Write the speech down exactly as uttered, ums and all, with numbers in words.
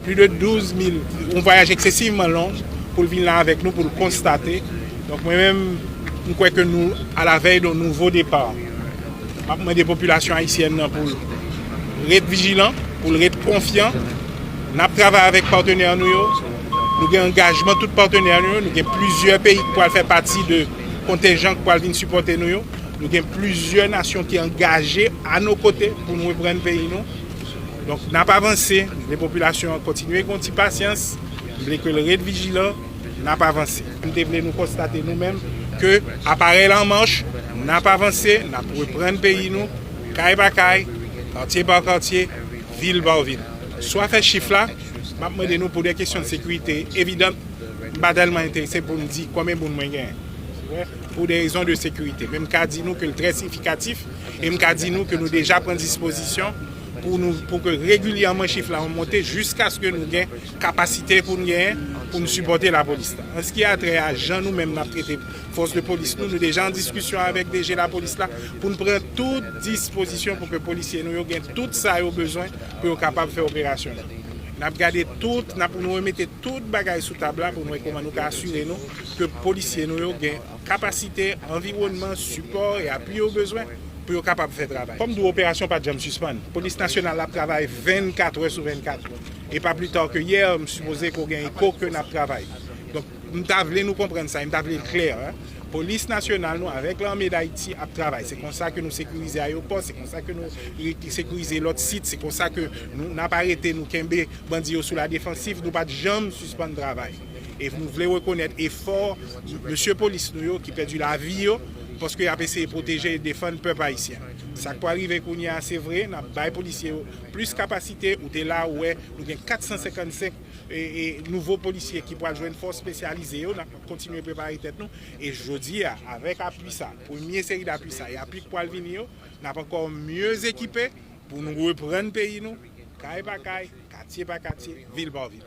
Plis de douz mil, yon vwayaj eksesivman long pou l vin la avèk nou, pou l konstate. Donk, mwen menm, m kwè ke nou alavèy de yon nouvo depa. M ap mande popilasyon ayisyèn nan pou l ret vijilan, pou l ret konfyan. N ap travay avèk patnè nou yo. Nou gen angajman tout patnè nou yo. Nou gen plizyè peyi ki pral fè pati de kontenjan ki pral vin sipòte nou yo. Nou gen plizyè nasyon ki angaje a nos côtés pou nou reprann peyi nou. Donk, n ap avanse. Mande popilasyon an kontinye gen yon ti pasyans. M vle ke l ret vijilan. N ap avanse. M te vle nou konstate nou menm ke aparèy la an mach, n ap avanse, n ap reprann peyi nou, kay pa kay, katye pa katye, vil pa vil. Sou afè chif la, m ap mande nou pou de kesyon de sekirite evidan, m pa tèlman enterese pou m di konbyen moun mwen genyen. Pou de rezon de sekirite. Men m ka di nou ke l trè siyifikatif e m ka di nou ke nou deja pran dispozisyon pou nou, pou ke regilyèman chif la monte jiskaske nou gen kapasite pou n genyen pou n sipòte lapolis la. An se ki a trè a jan nou menm n ap trete fòs de polis nou, nou deja an diskisyon avèk D G lapolis la pou n pran tout dispozisyon pou ke polisye nou yo gen tout sa yo bezwen pou yo kapab fè operasyon yo. N ap gade tout, n ap, nou remete tout bagay sou tab la pou nou wè kòman nou ka asire nou ke polisye nou yo gen kapasite, anviwònman, sipò e apui yo bezwen pou yo kapab fè travay. Kòm di w, operasyon pa t janm sispann. Polis nasyonal la ap travay vennkat è sou vennkat. E pa pli ta ke yè, m sipoze ke w gen eko ke n ap travay. Donk, m ta vle nou konprann sa, e m ta vle l klè, en. Polis nasyonal nou avèk Lame d Ayiti ap travay. Se konsa ke nou sekirize ayewopò, se konsa ke nou re-, sekirize lòt sit, se konsa ke nou, n ap arete, nou kenbe bandi yo sou la defansiv, nou pa t janm sispann travay. E nou vle rekonèt efò mesye polis nou yo ki pèdi lavi yo, paske y ap eseye pwoteje e defann pèp ayisyen. Sa k pral rive kounye a, se vre, n ap bay polisye yo plis kapasite, ou te la, ou wè, nou gen kat san senkannsenk e, e nouvo polisye ki pral jwenn fòs espesyalize yo, n ap kontinye prepare tèt nou. E jodi a, avèk apui sa, premye seri dapui sa, e apui k pral vini yo, n ap ankò mye ekipe pou nou reprann peyi nou, kay pa kay, katye pa katye, vil pa vil.